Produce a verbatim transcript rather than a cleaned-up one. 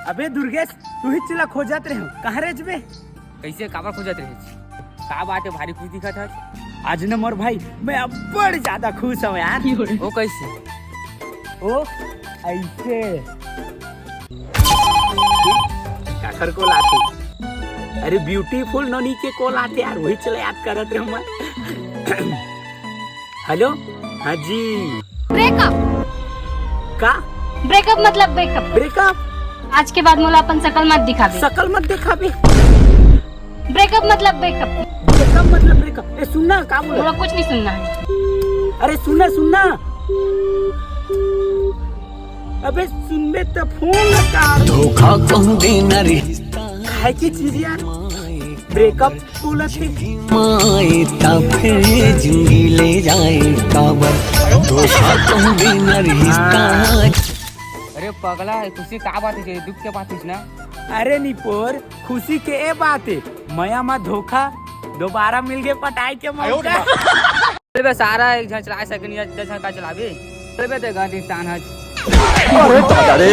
अबे दुर्गेश, तू ही चिल्ला खोजत रहे हो, कहाँ रे बे? कैसे, काबर खोजत रहे? का बात है, भारी खुश दिखत हस? आज न मोर भाई, मैं अब्बड़ ज्यादा खुश हूँ यार। वो कैसे? ओ ऐसे। काकर call आथे? अरे beautiful नोनी के call आथे यार, वही चले याद करत रहे मैं। हेलो, हाँ जी। ब्रेकअप। का? ब्रेकअप मतलब ब्रेकअप। ब्रेकअप? आज के बाद मोला अपन शकल मत दिखाबे। शकल मत दिखाबे। ब्रेकअप मतलब ब्रेकअप। ब्रेकअप मतलब ब्रेकअप। ए सुन ना, का बोला? मोला कुछ नहीं सुनना है। अरे सुन ना, सुन ना। अबे सुनबे त फोन काट। धोखा कहूँ देना रे। खाए की चीज यार, ब्रेकअप बोलत हे। माए ता फिर जिंदगी ले जाए काबर, धोखा कहूँ देना रिश्ता। अरे पगला, ये खुशी का बात है, दुख के बात है ना? अरे निपोर, खुशी के ए बात है, मया मा धोखा, दोबारा मिल गए पटाई के मौका। चल बे सारा, एक झन चला सके नहीं, दस झन का चलाबे। चल बे, ते गंद इंसान है। अरे दादा रे।